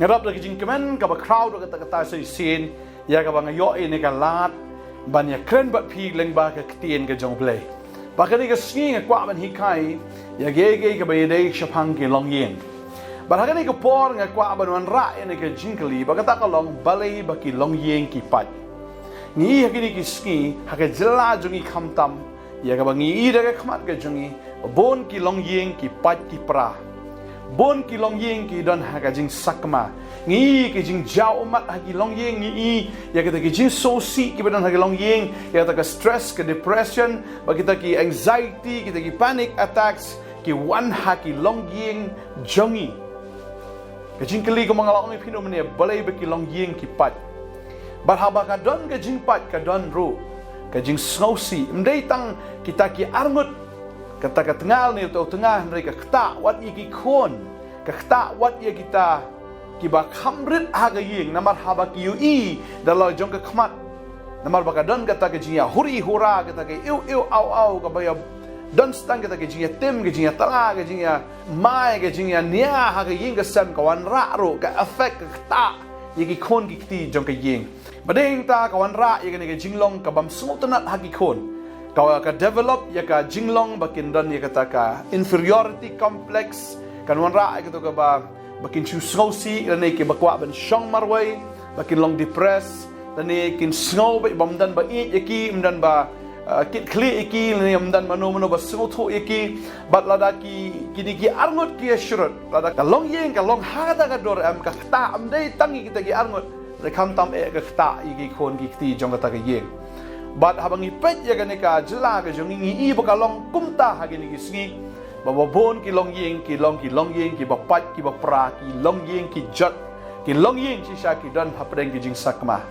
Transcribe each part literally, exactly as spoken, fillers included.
Nga dap da ka jingkmen kaba khraw da kata kata sa shisien, ïa kaba nga ïoh ïa kane ka lad ban ïakren bad phi lyngba ka ktien ka jong U Blei. Bad kane ka sngi nga kwah ban hikai ïa kaei kaei kaba ïadei shaphang ki longïing. Bad ha kane ka por nga kwah ban wanrah ïa kane ka jingkylli, bad kata ka long, balei ba ki longïing ki pait. Ngi ïohi ha kine ki sngi ha ka jylla jong ngi khamtam, ïa kaba ngi ïohi da ka khmat ka jong ngi, bun ki longïing ki pait ki pra. Bun ki longïing ki don ha ka jingsakma. Ngi ïohi ki jingjaw ummat ha ki longïing, ngi ïohi ïa kita ki jingsngewsih kiba don ha ki longïing, ïa kita ka stress, ka depression, bad kita ki anxiety, kita ki panic attacks, ki wan ha ki longïing jong ngi. Ka jingkylli kaba nga la ong ïa phi mynne, balei ba ki longïing ki pait. Bad haba ka don ka jingpait ka don ruh ka jingsngewsih. Ym dei tang kita ki arngut, kata ka tnga ne uta u tnga, hynrei ka ktah wat ïa ki khun, ka ktah wat ïa kita kiba kham rit ha ka ïing, namar haba ki ïohi da la jong ka khmat. Namar ba ka don kata ka jingïahuri hura, kata ka ïew ïew aw aw, kaba ïa don stang kata ka jingïatim, ka jingïatala, ka jingïamai, ka jingïania ha ka ïing ka sem, ka wanrah ruh ka affect, ka ktah ïa ki khun ki kti jong ka ïing. Bad dei ta ka wanrah ïa kane ka jinglong ka bym sngewtynnad ha ki khun. Ka, ka develop ïa ka jinglong ba kin don ïa kata ka inferiority complex, kan wanrah ïa kata kaba, ba kin shu sngewsih, lane kiba kwah ban shong marwei, ba kin long depressed, lane kin sngew ba ym don ba ïeit ïa ki, ym don ba, uh, kit khlieh ïa ki, lane ym don mano mano ba sngewthuh ïa ki. Bad lada ki, kine ki arngut ki ïasyrut, lada ka longïing ka long ha kata ka dur, em, ka ktah ym dei tang ïa kita ki arngut, hynrei khamtam eh ka ktah ïa ki khun ki kti jong kata ka ïing. Bad haba ngi peit ïa kane ka jylla ka jong ngi, ngi ïohi ba ka long kumta ha kine ki sngi, ba, ba bun ki longïing ki long ki longïing kiba pait kiba pra, ki longïing ki jot, ki longïing shisha ki don hapdeng ki jingsakma.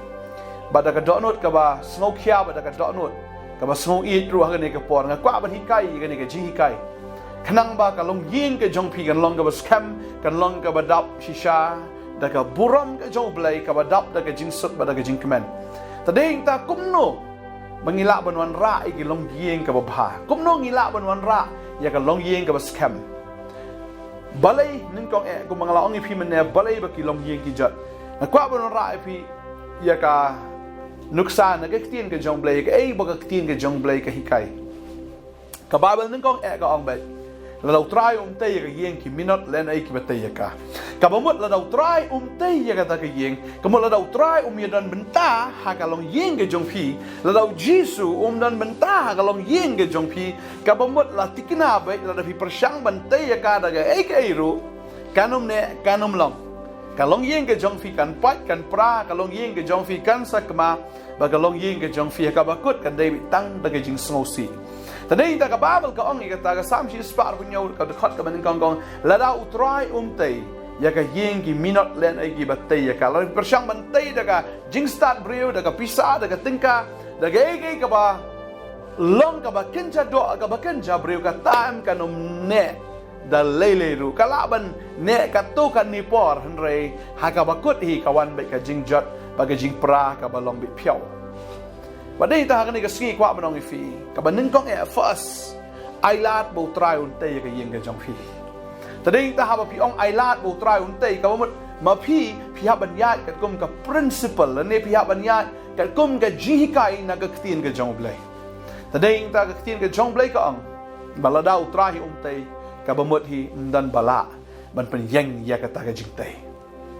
Bad da ka dohnud kaba sngewkhia, bad da ka dohnud kaba sngewieit ruh ha kane ka por, nga kwah ban hikai ïa kane ka jinghikai, khnang ba ka longïing ka jong phi kan long kaba skhem, kan long kaba dap shisha da ka burom ka jong U Blei, kaba dap da ka jingsuk bad da ka jingkmen. Te dei ta kumno ba ngi lah ban wanrah ïa ki longïing kaba bha? Kumno ngi lah ban wanrah ïa ka longïing kaba skhem? Balei nyngkong eh, kumba nga la ong ïa phi mynne, balei ba ki longïing ki jot? Nga kwah ban wanrah ïa phi ïa ka nuksa na ka ktien ka jong U Blei, kaei ba ka ktien ka jong U Blei ka hikai. Ka Baibl nyngkong eh ka ong beit, lada U Trai um tei ïa ka ïing, ki minot lehnohei kiba tei ïa ka. Kaba mut lada U Trai um tei ïa kata ka ïing, ka mut lada U Trai um ïadon bynta ha ka longïing ka jong phi, lada U Jisu um don bynta ha ka longïing ka jong phi, kaba mut la thikna beit, lada phi pyrshang ban tei ïa ka da kaei kaei ruh, kan ym neh, kan ym long. Ka longïing ka jong phi kan pait, kan pra, ka longïing ka jong phi kan sakma, bad ka longïing ka jong phi ha kaba kut kan dei beit tang da ka jingsngewsih. Te dei ta ka Baibl ka ong ïa kata, ka Salm shispah arphew hynñiew, ka dkhot kaba nyngkong ka ong, lada U Trai um tei ïa ka ïing, ki minot lehnohei kiba tei ïa ka. Lada phi pyrshang ban tei da ka jingstad briew, da ka pisa, da ka tyngka, da kaei kaei kaba long kaba kynja doh, kaba kynja briew, kata em kan ym neh da lei lei ruh. Ka lah ban neh katto katne por, hynrei ha kaba kut hi ka wan beit ka jingjot bad ka jingpra kaba long beit phyllaw. Bad dei ta ha kane ka sngi kwah ban ong ïa phi, kaba nyngkong eh, first, ailad ba U Trai un tei ïa ka ïing ka jong phi. Te dei ta haba phi ong ailad ba U Trai un tei, kaba mut ma phi, phi hap ban ïaid katkum ka principle, lane phi hap ban ïaid katkum ka jinghikai na ka ktien ka jong U Blei. Te dei ta ka ktien ka jong U Blei ka ong ba lada U Trai hi um tei, kaba mut hi ym don ba lah ban pynïeng ïa kata ka jingtei.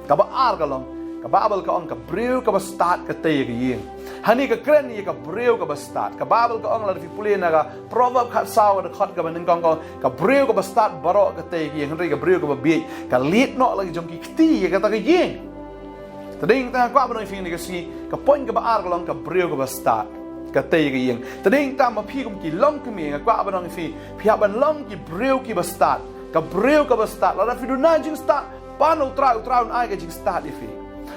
Kaba ar ka long, ka Baibl ka ong ka briew kaba stad ka tei ïa ka ïing. Hangne ka kren ïa ka briew kaba stad. Ka Baibl ka ong, lada phi pule na ka Proverb khatsaw, ka dkhot kaba nyngkong ka ong, ka briew kaba stad baroh ka tei ïa ka ïing, hynrei ka briew kaba bieit ka lied noh la ki jong ki kti ïa kata ka ïing. Te dei ta nga kwah ban ong ïa phi kane ka sngi, ka point kaba ar ka long ka briew kaba stad ka tei ïa ka ïing. Te dei ta ma phi kum ki longkmie, nga kwah ban ong ïa phi, phi hap ban long ki briew kiba stad. Ka briew kaba stad. Lada phi duna jingstad, pan U Trai, U Trai un ai ka jingstad ïa phi.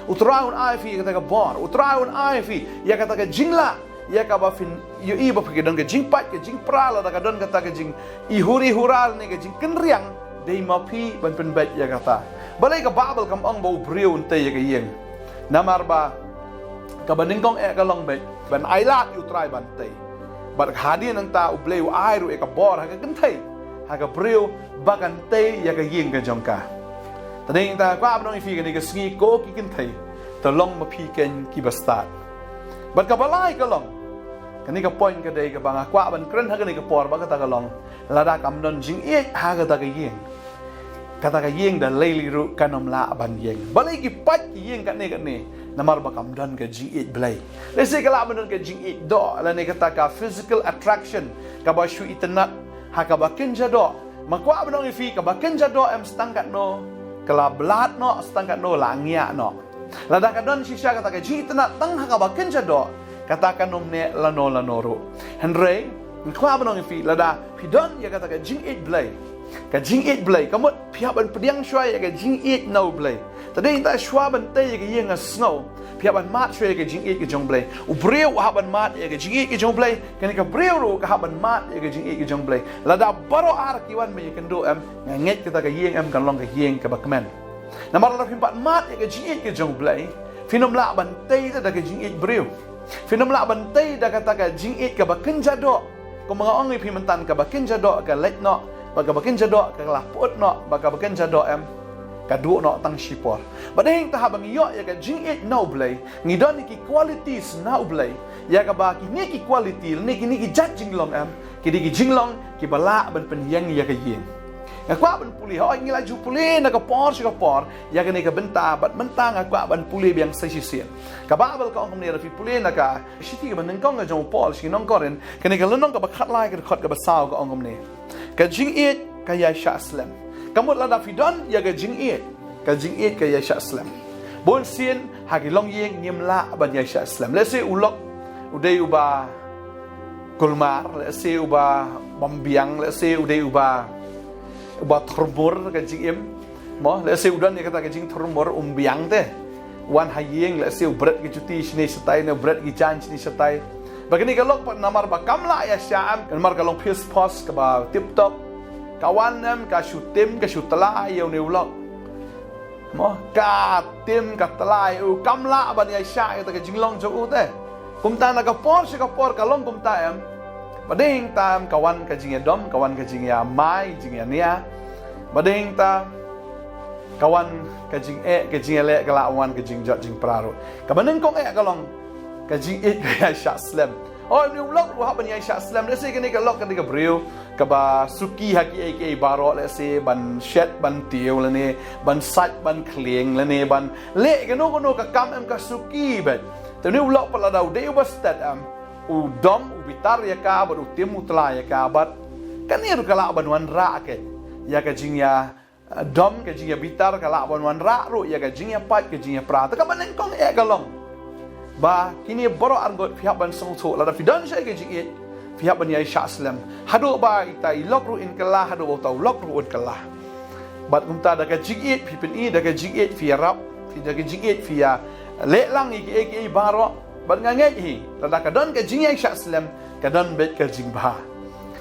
U Trai un ai ïa phi ïa kata ka bor. U Trai un ai ïa phi ïa kata ka jinglah, ïa kaba phin ïohi ba phi ka don ka jingpait, ka jingpra, lada ka don kata ka jingihuri hura ne ka jingkynriang, dei ma phi ban pynbeit ïa kata. Balei ka Baibl kam ong ba u briew un tei ïa ka ïing? Namar ba kaba nyngkong eh ka long beit ban ailad ïa U Trai ban tei. Bad hadien nangta U Blei u ai ruh ïa ka bor ha ka kynthei, ha ka briew, ba kan tei ïa ka ïing ka jong ka. Tadei ta kwah ban ong ïa phi kane ka sngi ko ki kynthei, to long ma phi keiñ kiba stad. Bad kaba lai ka long, kane ka point ka dei kaba nga kwah ban kren ha kane ka por, ba kata ka long, lada kam don jingïeit ha kata ka ïing, kata ka ïing da lei lei ruh kan ym lah ban ïeng. Balei ki pait ki ïing katne katne? Namar ba kam don ka jingïeit Blei. Lehse ka lah ban don ka jingïeit doh, lane kata ka physical attraction kaba shu itynnad ha kaba kynja doh. Nga kwah ban ong ïa phi, kaba kynja doh em stang katno, ka la blad noh, stang katno, la ngiah noh. Lada ka don shisha kata ka jingïeit tang ha kaba kynja doh, kata kan ym neh lano lano ruh. Hynrei nga kwah ban ong ïa phi, lada phi don ïa kata ka jingïeit Blei, ka jingïeit Blei, ka mut phi hap ban pdiang shuwa ïa ka jingïeit na u Blei. Tadei ta shuwa ban tei ïa ka ïing ka sngew, phi hap ban mad shuwa ïa ka jingïeit ka jong u Blei. U briew u hap ban mad ïa ka jingïeit ka jong u Blei, kane ka briew ruh ka hap ban mad ïa ka jingïeit ka jong u Blei. Lada baroh ar ki wan ban ïakynduh em, nga ngeit kata ka ïing em kan long ka ïing kaba kmen. Namar lada phim pat mad ïa ka jingïeit ka jong u Blei, phin ym lah ban tei da ka jingïeit briew. Phin ym lah ban tei da kata ka jingïeit kaba kynja doh. Kumba nga ong ïa phi mynta, kaba kynja doh ka leit noh, bad kaba kynja doh ka la pyut noh, bad kaba kynja doh em, ka duh noh tang shipor. Bad dei ta haba ngi ïoh ïa ka jingïeit na u Blei, ngi don ïa ki qualities na u Blei, ïa kaba kine ki quality, ne kine ki jait jinglong em, ki dei ki jinglong kiba lah ban pynïeng ïa ka ïing. Nga kwah ban pule, hooid ngi la ju pule na ka por sha ka por ïa kane ka bynta, bad mynta nga kwah ban pule biang sa shisien. Ka Baibl ka ong kumne, lada phi pule na ka shithi kaba nyngkong ka jong u Paul sha ki nong Korinth, kane ka lynnong kaba khatlai, ka dkhot kaba saw, ka ong kumne: Ka jingïeit ka ïaishah slem. Ka mut lada phi don ïa ka jingïeit, ka jingïeit ka ïaishah slem. Bunsien ha ki longïing ngim lah ban ïaishah slem. Lehse u lok u dei uba kulmar, lehse uba bymbiang, lehse u dei uba, uba thurmur ka jingim. Mo, lehse u don ïa kata ka jingthurmur, um biang te. Wan ha ïing, lehse u bret ki juti shane shatai, ne u bret ki jaiñ shane shatai. Bad kane ka lok pat namar ba kam lah ïaishah, namar ka long physphos kaba tip top, ka wan em, ka shu tim, ka shu tyllai ïa une u lok. Mo, ka tim, ka tyllai, u kam lah ban ïaishah ïa kata ka jinglong jong u te. Kumta na ka por sha ka por ka long kumta em. Bad dei ta em, ka wan ka jingïadom, ka wan ka jingïamai, jingïania. Bad dei ta ka wan ka jingeh, ka jingïaleh, ka lah wan ka jingjot jingpra ruh. Kaba nyngkong eh ka long ka jingïeit ka ïaishah slem. Oh, une u lok ruh u hap ban ïaishah slem. Lehse kane ka lok ka dei ka briew kaba suki ha kiei kiei baroh, lehse ban shet, ban tiew, lane ban sait, ban khlieng, lane ban leh kano kano ka kam em ka suki beit. Te une u lok pat lada u dei uba stet em, u dom, u bitar ïa ka, bad u tim, u tyllai ïa ka, bad kane ruh ka lah ban wanrah ka, ïa ka jingïa dom, ka jingïabitar, ka lah ban wanrah ruh ïa ka jingïapait, ka jingïapra. Te kaba nyngkong eh ka long ba kine baroh arngut phi hap ban sngewthuh, lada phi don sha ka jingïeit, phi hap ban ïaishah slem. Haduh ba ita i lok ruh in kylla, haduh ba uta u lok ruh un kylla. Bad kumta da ka jingïeit phi pyni, da ka jingïeit phi ïarap, phi, da ka jingïeit phi ïaleh lang ïa kiei kiei baroh. Bad nga ngeit hi, lada ka don ka jingïaishah slem, ka don beit ka jingbha.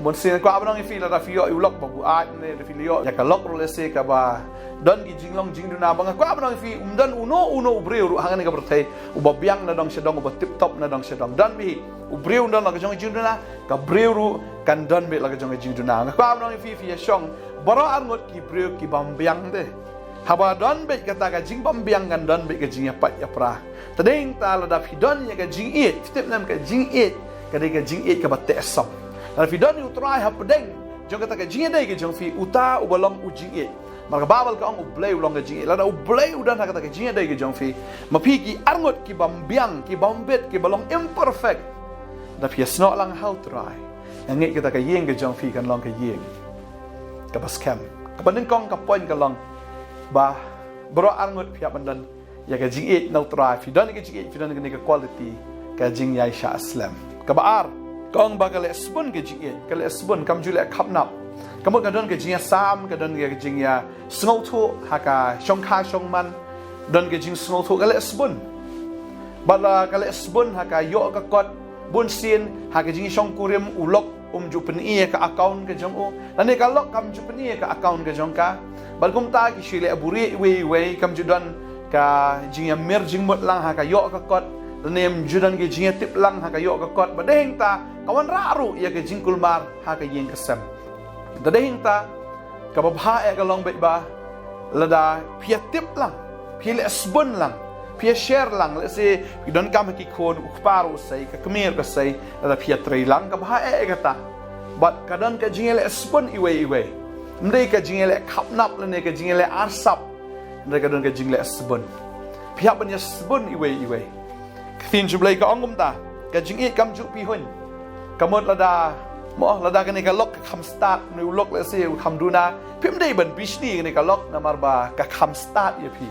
Bunsien kwah ban ong ïa phi, lada phi ïoh ïa u lok ba buaid, ne lada phi ïoh ïa ka lok ruh lehse kaba don ki jinglong jingduna, ba nga kwah ban ong ïa phi, um don uno uno u briew ruh ha kane ka pyrthei uba biang nadong shadong, uba tip top nadong shadong. Don beit hi, u briew un don la ka jong ka jingduna, ka briew ruh kan don beit la ka jong ka jingduna. Nga kwah ban ong ïa phi, phi ïashong baroh arngut ki briew ki bym biang te. Haba don beit kata ka jingbymbiang kan don beit ka jingïapait ïapra. Te dei ta lada phi don ïa ka jingïeit, phi tip ne em, ka jingïeit ka dei ka jingïeit kaba tehsap. Lada phi don ïa u Trai hapdeng jong kata ka jingïadei ka jong phi, uta uba long u jingïeit. Namar ka Baibl ka ong u Blei u long ka jingïeit. Lada u Blei u don ha kata ka jingïadei ka jong phi, ma phi ki arngut ki bym biang, ki bym bit, kiba long imperfect, da phi ïasnoh lang ha u Trai, nga ngeit kata ka ïing ka jong phi kan long ka ïing kaba skhem. Kaba nyngkong ka point ka long ba baroh arngut phi hap ban don ïa ka jingïeit na u Trai. Phi don ïa ka jingïeit, phi don ïa kane ka quality, ka jingïaishah slem. Kaba ar, ka ong ba ka leh sbun ka jingïeit, ka leh sbun, kam ju leh khapnap. Ka mut ka don ka jingïasam, ka don ka jingïasngewthuh ha ka shongkha shongman, don ka jingsngewthuh, ka leh sbun. Bad la ka leh sbun ha ka ïoh ka kot, bunsien ha ka jingshongkurim u lok um ju pyni ïa ka account ka jong u, lane ka lok kam ju pyni ïa ka account ka jong ka. Bad kumta ki shu leh buhrieh iwei iwei, kam ju don ka jingïamir jingmut lang ha ka ïoh ka kot, lane ym ju don ka jingïatip lang ha ka ïoh ka kot. Bad dei hangta ka wanrah ruh ïa ka jingkulmar ha ka ïing ka sem. Te dei hangta kaba bha eh ka long beit ba Lada phi ïa tip lang, phi leh sbun lang, phi ïa share lang, lehse phi donkam ha ki khun, u kpa ruh u sei, ka kmie ruh ka sei, lada phi ïa trei lang, ka bha eh kata. Bad ka don ka jingïaleh sbun iwei iwei. Ym dei ka jingïaleh khapnap lane ka jingïaleh arsap. Hynrei ka don ka jingleh sbun. Phi hap ban ïa sbun iwei iwei. Ka ktien jong U Blei ka ong kumta, ka jingïeit kam ju pynhun. Ka mut lada, mo, lada kane ka lok ka kham stad, ne u lok lehse u kham duna, phim dei ban bishni kane ka lok namar ba ka kham stad ïa phi.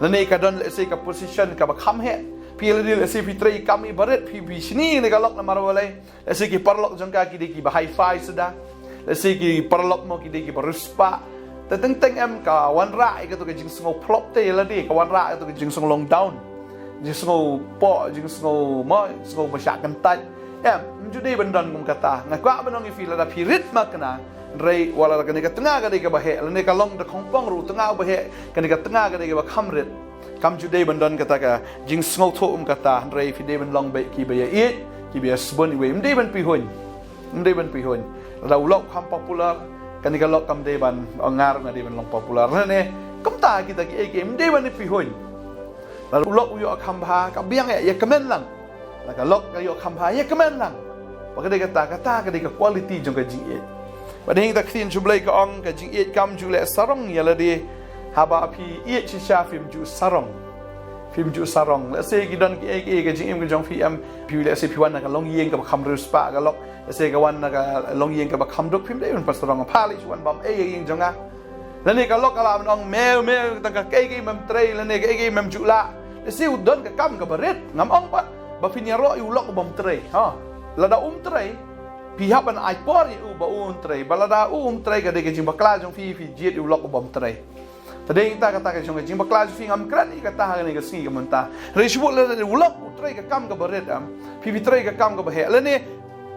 Lane ka don lehse ka position kaba kham heh. Phi lehse phi trei kam ibarit, phi bishni kane ka lok namar balei? Lehse ki paralok jong ka ki dei kiba hi-fi suda. Lehse ki paralok mo ki dei kiba riewspah. Te teng teng em ka wanrah ïa kato ka jingsngew phlop te ïa lade, ka wanrah ïa kato ka jingsngew long down. Jingsngew poh, jingsngew mo, jingsngew ba shah kyntait. Em, ym ju dei ban don kum kata. Nga kwah ban ong ïa phi lada phi rit ma kane. Hynrei wat la kane ka tnga ka dei kaba heh, lane ka long da khongpong ruh tnga ba heh, kane ka tnga ka dei kaba kham rit. Kam ju dei ban don kata ka jingsngewthuh kum kata, hynrei phi dei ban long beit kiba ïa ïeit, kiba ïa sbun iwei, ym dei ban pynhun. Ym dei ban pynhun. Lada u lok kham popular, kane ka lok kam dei ban, ong nga ruh nga dei ban long popular. Lane kumta kita kiei kiei, ym dei ban pynhun. Lada u lok u ïoh kham bha, ka biang ïa, ïa kmen lang. Lada ka lok ka ïoh kham bha, ïa kmen lang. Ba ka dei kata, kata ka dei ka quality jong ka jingïeit. Ba dei ka ktien jong U Blei ka ong ka jingïeit kam ju leh sarong ïa lade. Haba phi ïeit shisha phim ju sarong. Phim ju sarong. Lehse ki don kiei kiei ka jingim ka jong phi em. Phi lehse phi wan na ka longïing kaba kham riewspah ka lok. Lehse ka wan na ka longïing kaba kham duk, phim dei ban pynsarongbha leh shu wan bam ei ïa ïing jong nga. Lane ka lok ka lah ban ong me, me, tang ka kaei kaei mem trei, lane kaei kaei mem ju lah. Lehse u don ka kam kaba rit, ngam ong pat ba phin ïaroh ïa u lok u bym trei. Ha. Lada um trei, phi hap ban ai por ïa u ba un trei. Ba lada um trei ka dei ka jingbakla jong phi, phi jied ïa u lok u bym trei. Te dei kata, kata ka jong ka jingbakla jong phi, ngam kren ïa kata ha kane ka sngi ka mynta. Hynrei shu bud lada u lok u trei ka kam kaba rit em, phi phi trei ka kam kaba heh. Lane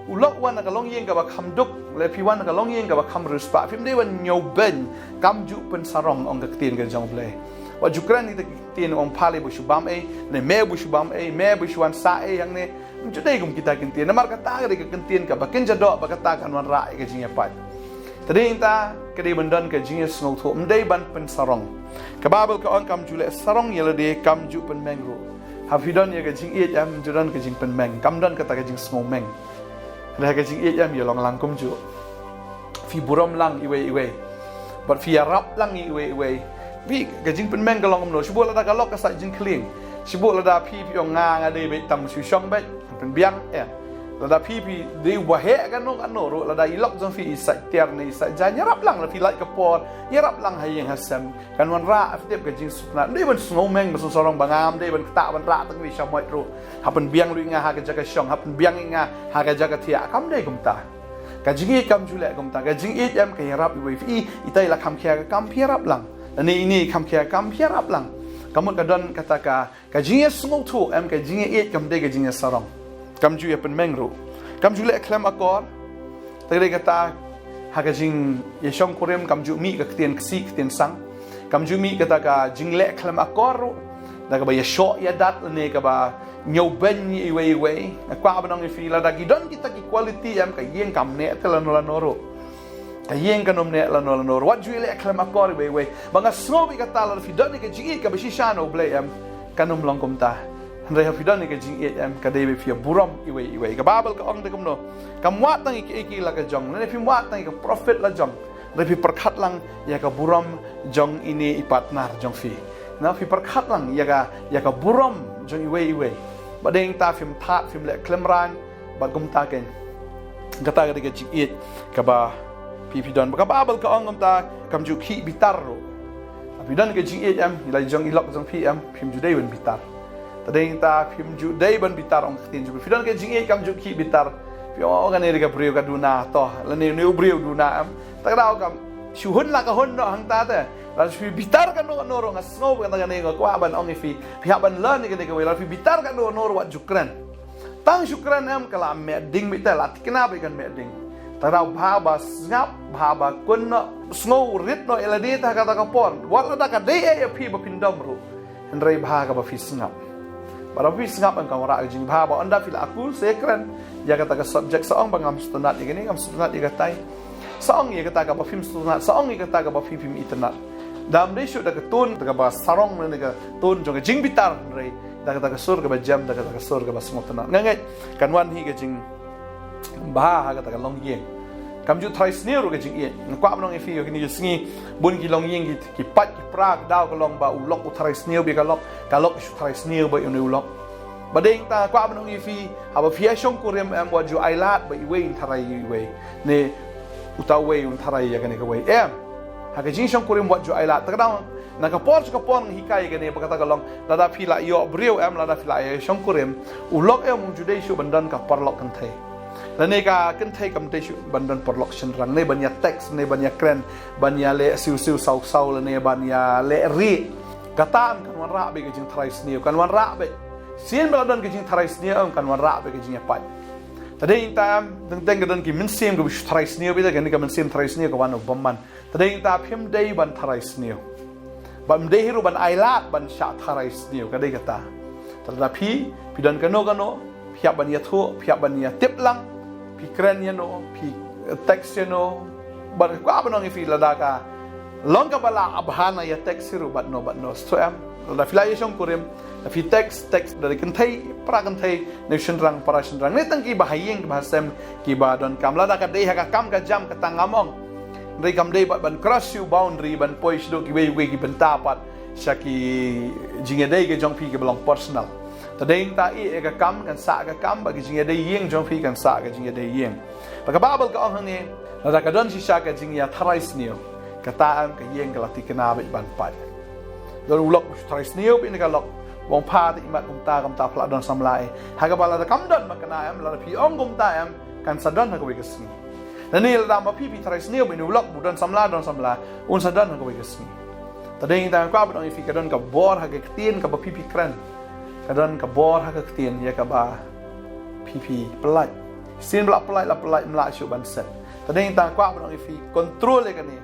u lok wan na ka longïing kaba kham duk, lane phi wan na ka longïing kaba kham riewspah, phim dei ban ñiewbeiñ, kam ju pynsarong, ong ka ktien ka jong U Blei. Wat ju kren ïa kita ki ktien ong pha lei ba shu bam ei, ne me ba shu bam ei, me ba shu wan sah ei hangne. Ym ju dei kum kita ki ktien, namar kata ka dei ka ktien kaba kynja doh, ba kata kan wanrah ïa ka jingïapait. Te dei kata ka dei ban don ka jingïasngewthuh, ym dei ban pynsarong. Ka Baibl ka ong kam ju leh sarong ïa lade, kam ju pynmeng ruh. Haba phi don ïa ka jingïeit em, ym ju don ka jingpynmeng, kam don kata ka jingsngewmeng. Hynrei ha ka jingïeit em ïa long lang kumjuh. Phi burom lang iwei iwei. Bad phi ïarap lang iwei iwei. Phi ka jingpynmeng ka long kumno? Shu bud lada ka lok ka sait jingkhlieng. Shu bud lada phi phi ong nga nga dei beit tang shu shong beit. Pynbiang eh. Lada phi phi dei uba heh kano kano ruh, lada i lok jong phi i sait tiar ne i sait jaiñ, ïarap lang, lada phi lait ka por, ïarap lang ha ïing ha sem. Kan wanrah, phi tip, ka jingsngewtynnat. Ym dei ban sngewmeng ba sngewsarong ba ngam dei ban ktah ban rah tang wi shamoit ruh. Ha pynbiang lut ïa nga ha ka jaka shong, ha pynbiang ïa nga ha ka jaka thiah. Kam dei kumta. Ka jingïeit kam ju leh kumta. Ka jingïeit em ka ïarap iwei, phi i, itai la kham khia ka kam, phi ïarap lang. Lane ine i kham khia ka kam, phi ïarap lang. Ka mut ka don kata ka, ka jingïasngewthuh em, ka jingïeit, kam dei ka jingïasarong. Kam ju ïapynmeng ruh. Kam ju leh khlem akor. Te dei kata ha ka jingïashongkurim kam ju mih ka ktien ksih ktien sang. Kam ju mih kata ka jingleh khlem akor ruh. Da kaba ïashoh ïadat lane kaba ñiewbeiñ iwei iwei. Nga kwah ban ong ïa phi lada ki don kita ki quality em, ka ïing kam neh te lano lano ruh. Ka ïing kan ym neh lano lano ruh. Wat ju ïaleh khlem akor iwei iwei. Ba nga sngew beit kata lada phi don ïa ka jingïeit kaba shisha na U Blei em, kan ym long kumta. Hynrei haba phi don ïa ka jingïeit em, ka dei ba phi ïaburom iwei iwei. Ka Baibl ka ong te kumno? Kam wad tang ïa kiei kiei la ka jong, lane phim wad tang ïa ka profit la jong. Hynrei phi pyrkhat lang ïa ka burom jong ine i partner jong phi. Na phi pyrkhat lang ïa ka, ïa ka burom jong iwei iwei. Ba dei kata phim thad, phim leh khlem rang, bad kumta kein. Kata ka dei ka jingïeit kaba phi phi don. Ba ka Baibl ka ong kumta, kam ju khih bitar ruh. Phi don ka jingïeit em, ïa la jong i lok jong phi em, phim ju dei ban bitar. Te dei kata phim ju dei ban bitar, ong ka ktien jong phi. Phi don ka jingïeit kam ju khih bitar. Phi ong, oh, kane dei ka briew ka duna to, lane une u briew duna em. Te ka daw kam shu hun la ka hun noh hangta te. Lada phi bitar kano kano ruh, nga sngew ba kata kane nga kwah ban ong ïa phi, phi hap ban learn ïa kane kawei, lada phi bitar kano kano ruh wat ju kren. Tang shu kren em, ka la meh ding beit te, la thikna beit kan meh ding. Te ka daw bha ba sngap, bha ba kynnoh, sngew rit noh ïa lade te ha kata ka por. Wat lada ka dei eh ïa phi ba phin dom ruh. Hynrei bha ka ba phi sngap. Bad haba phi sngap em, ka wanrah ka jingbha, ba ynda phi la akul sa kren ïa kata ka subject, sa ong ba ngam sngewtynnat ïa kane, ngam sngewtynnat ïa katai. Sa ong ïa kata kaba phim sngewtynnat, sa ong ïa kata kaba phi phim itynnat. Dam dei shuh da ka tun, da kaba sarong ne ka tun jong ka jingbitar, hynrei da kata ka sur kaba jem, da kata ka sur kaba sngewtynnat. Nga ngeit kan wan hi ka jingbha ha kata ka longïing. Kam ju tharai sniew ruh ka jingïeit. Nga kwah ban ong ïa phi, ïa kine ki sngi bun ki longïing ki, ki pait ki pra, ka daw ka long ba u lok u tharai sniew beit ïa ka lok, ka lok shu tharai sniew beit ïa une u lok. Ba dei ta nga kwah ban ong ïa phi, haba phi ïa shongkurim em, wat ju ailad ba iwei un tharai ïa iwei, ne uta uwei un tharai ïa kane kawei em. Ha ka jingshongkurim wat ju ailad. Ta ka daw na ka por sha ka por nga hikai ïa kane, ba kata ka long, lada phi la ïoh briew em, lada phi la ïa shongkurim, u lok em um ju dei shuh ban don ka paralok kynthei. Lane ka kynthei kam dei shuh ban don paralok shynrang, ne ban ïa text, ne ban ïa kren, ban ïa leh siw siw saw saw, lane ban ïa leh rieh. Kata em kan wanrah beit ka jingtharai sniew, kan wanrah beit. Sien ba la don ka jingtharai sniew em kan wanrah beit ka jingïapait. Ta dei ta em, teng teng ka don ki mynsiem kaba shu tharai sniew beit, kane ka mynsiem tharai sniew ka wan u bymman. Ta dei ta phim dei ban tharai sniew. Bym dei hi ruh ban ailad ban shah tharai sniew, ka dei kata. Ta lada phi, phi don kano kano, phi hap ban ïathuh, phi hap ban ïatip lang, phi kren ïano, phi text ïano, bad kwah ban ong ïa phi lada ka long kaba lah, bha na ïa text hi ruh bad no bad no. Sngewthuh em, lada phi la ïa shongkurim, lada phi text, text da kynthei, para kynthei, ne shynrang, para shynrang, ne tang kiba ha ïing, kiba ha sem, kiba donkam. Lada ka dei ha ka kam ka jam, kata ngam ong. Hynrei kam dei bad ban cross shuh boundary, ban poi shaduh kiwei kiwei ki bynta pat sha ki jingïadei ka jong phi kiba long personal. Ta dei ta ïa ka kam kan sah ka kam, bad ka jingïadei ïing jong phi kan sah ka jingïadei ïing. Ba ka Baibl ka ong hangne, lada ka don shisha ka jingïatharai sniew, kata em ka ïing ka la thikna beit ban pait. Don u lok u tharai sniew beit ne ka lok, bong pha te imat kumta kumta pha la don samla eh. Ha kaba lada kam don ma kane em, lada phi ong kumta em, kan sa don ha kawei ka sngi. Lane lada ma phi phi tharai sniew beit ne u lok, u don samla, don samla, un sa don ha kawei ka sngi. Ta dei ta kwah ban ong ïa phi, ka don ka bor ha ka ktien kaba phi phi kren. Ka don ka bor ha ka ktien ïa kaba phi phi pyllait. Sien ba la pyllait, la pyllait, ym lah shuh ban set. Ta dei ta kwah ban ong ïa phi, control ïa kane.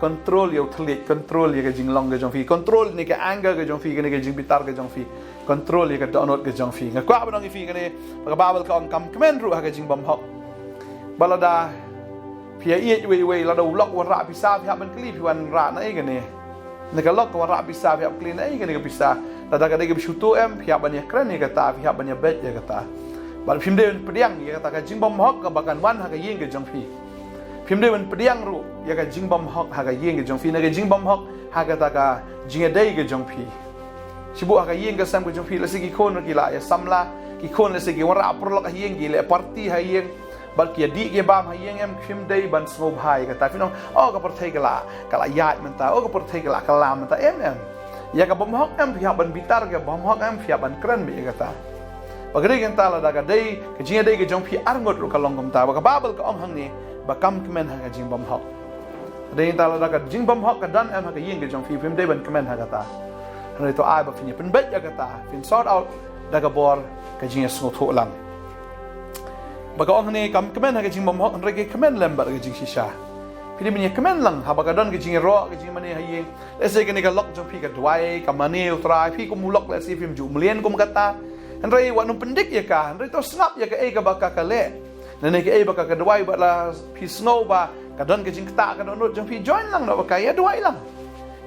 Control ïa u thylliej, control ïa ka jinglong ka jong phi, control ne ka anger ka jong phi, kane ka jingbitar ka jong phi, control ïa ka dohnud ka jong phi. Nga kwah ban ong ïa phi kane, ba ka Baibl ka ong kam kmen ruh ha ka jingbymhok. Ba lada phi ïa ïeit iwei iwei, lada u lok u wanrah pisa, phi hap ban kylli, phi wanrah na ei kane? Ne ka lok ka wanrah pisa, phi hap kylli na ei kane ka pisa? Lada ka dei kaba shu tuh em, phi hap ban ïa kren ïa kata, phi hap ban ïa beit ïa kata. Bad phim dei ban pdiang ïa kata ka jingbymhok kaba kan wan ha ka ïing ka jong phi. Phim dei ban pdiang ruh ïa ka jingbymhok ha ka ïing ka jong phi, ne ka jingbymhok ha kata ka jingïadei ka jong phi. Shibun ha ka ïing ka sem ka jong phi, lehse ki khun ki la ïa samla, ki khun lehse ki wanrah paralok ha ïing, ki leh party ha ïing, bad ki ïa dih ki ïa bam ha ïing em, phim dei ban sngewbha ïa kata. Phin ong, oh, ka pyrthei ka la, ka la ïaid mynta, oh, ka pyrthei ka la kylla mynta, em, em. Ïa ka bymhok em phi hap ban bitar, ka bymhok em phi hap ban kren beit ïa kata. Ba ka dei kata, lada ka dei ka jingïadei ka jong phi arngut ruh ka long kumta. Ba ka Baibl ka ong hangne, ba kam kmen ha ka jingbymhok. Ka dei kata, lada ka jingbymhok ka don em ha ka ïing ka jong phi, phim dei ban kmen ha kata. Hynrei to ai ba phin ïa pynbeit ïa kata, phin sort out da ka bor ka jingïasngewthuh lang. Ba ka ong hangne kam kmen ha ka jingbymhok, hynrei ka kmen lem bad ka jingshisha. Phi dei ban ïa kmen lang haba ka don ka jingïaroh, ka jingmane ha ïing. Lehse kane ka lok jong phi ka duwai, ka mane ïa U Trai, phi kum u lok lehse phim ju mlien kum kata. Hynrei wat nym pyndik ïa ka, hynrei to sngap ïa kaei kaba ka ka leh. Lane kaei ba ka ka duwai, bad la phi sngew ba ka don ka jingktah ka dohnud jong phi, join lang noh bad ka, ïa duwai lang.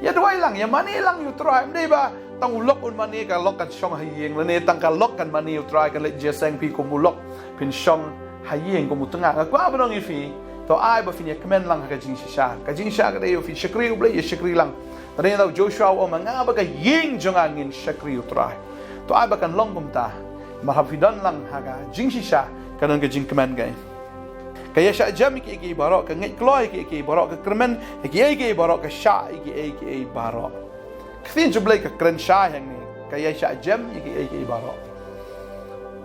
Ïa duwai lang, ïa mane lang ïa U Trai. Ym dei ba tang u lok un mane, ka lok kan shong ha ïing, lane tang ka lok kan mane ïa U Trai, kan leit jingïaseng, phi kum u lok phin shong ha ïing kum u tnga. Nga kwah ban ong ïa phi, to ai ba phin ïa kmen lang ha ka jingshisha. Ka jingshisha ka dei ïa phi shakri U Blei, ïa shakri lang. Ka dei na u Joshua u ong, ma nga bad ka ïing jong nga ngin shakri U Trai. To ai ba kan long kumta. Namar haba phi don lang ha ka jingshisha, ka don ka jingkmen ka. Ka ïaishah jem ïa kiei kiei baroh, ka ngeit kloi ïa kiei kiei baroh, ka kyrmen ïa kiei kiei baroh, ka shah ïa kiei kiei baroh. Ka ktien jong U Blei ka kren shai hangne, ka ïaishah jem ïa kiei kiei baroh.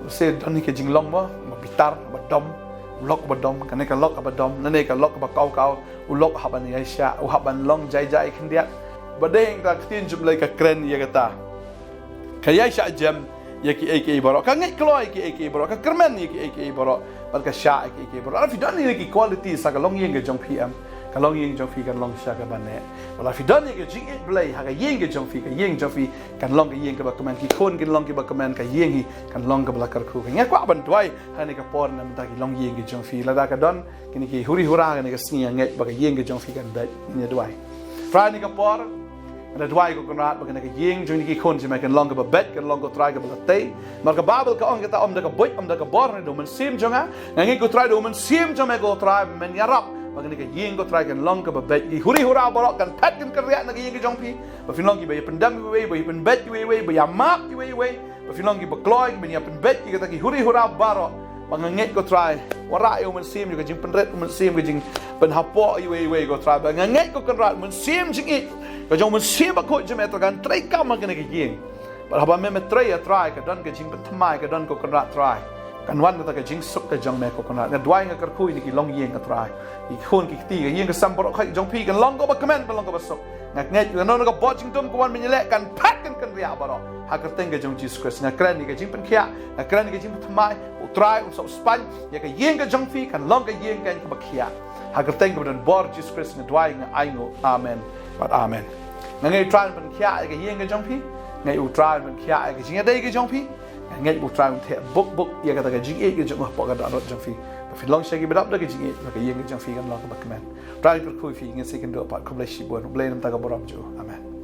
Lehse don hi ka jinglong mo, ba bitar, ba dom, u lok ba dom, kane ka lok ba dom, lane ka lok ba kaw kaw, u lok hap ban ïaishah, u hap ban long jai jai khyndiat. Ba dei ka ktien jong U Blei ka kren ïa kata. Ka ïaishah jem ïa kiei kiei baroh, ka ngeit kloi ïa kiei kiei baroh, ka kyrmen ïa kiei kiei baroh, bad ka shah ïa kiei kiei baroh. Lada phi don ïa ki quality sa ka longïing ka jong phi em, ka longïing jong phi kan long shisha kaba neh. Lada phi don ïa ka jingïeit Blei ha ka ïing ka jong phi, ka ïing jong phi kan long ka ïing kaba kmen, ki khun kin long kiba kmen, ka ïing hi kan long kaba la kyrkhu. Nga kwah ban duwai ha kane ka por na bynta ki longïing ki jong phi. Lada ka don kine ki huri hura ha kane ka sngi, nga ngeit ba ka ïing ka jong phi kan beit. Ngin ïa duwai. Trai, ha kane ka por Nga duwai ko Kynrad ba kane ka ïing jong ngi ki khun jong me kan long kaba beit, kan long ko Trai kaba la tei. Namar ka Baibl ka ong kata, ym da ka buit, ym da ka bor, hynrei da u Mynsiem jong nga. Nga ngeit ko Trai da u Mynsiem jong me ko Trai, men ïarap ba kane ka ïing ko Trai kan long kaba beit. Ki huri hura baroh kan phet kan kynriah na ka ïing ka jong phi. Ba phin long kiba ïa pyndem iwei iwei, ba ïa pynbeit iwei iwei, ba ïa map iwei iwei. Ba phin long kiba kloi, kiba ïa pynbeit ïa kata ki huri hura baroh. Ba nga ngeit ko Trai, wanrah ïa u Mynsiem, ïa ka jingpynrit u Mynsiem, ka jingpynhapoh iwei iwei ko Trai. Ba nga ngeit ko Kynrad, Mynsiem jingïeit ka jong u Mynsiem Bakhuid jong me Trai kan treikam ha kane ka ïing. Bad haba me me trei ïa Trai, ka don ka jingpynthymmai, ka don ko Kynrad Trai. Kan wan kata ka jingsuk ka jong me ko Kynrad. Nga duwai, nga kyrkhu ïa kine ki longïing ko Trai. Ki khun ki kti, ka ïing ka sem baroh ka jong phi kan long kaba kmen, kan long kaba suk. Nga ngeit, nga ong ka bor jingdum ka wan mynta leh kan phet kan kynriah baroh. Ha ka kyrteng ka jong u Jisu Khrist nga kren ïa ka jingpynkhiah, nga kren ïa ka jingpynthymmai, u Trai un sop spaiñ ïa ka ïing ka jong phi, kan long ka ïing kan kaba khiah. Ha ka kyrteng kaba don bor Jisu Khrist nga duwai, nga ainguh. Amen. Bad amen. Nga ngeit u Trai un pynkhiah ïa ka ïing ka jong phi. Nga ngeit u Trai un pynkhiah ïa ka jingïadei ka jong phi. Nga ngeit u Trai un theh buk buk ïa kata ka jingïeit ka jong u hapoh ka dohnud jong phi. Ba phin long sha kiba dap da ka jingïeit, ba ka ïing ka jong phi kan long kaba kmen. Trai kyrkhu ïa phi, ngin sa ïakynduh pat, khublei shibun, U Blei un ai ka burom jong u. Amen.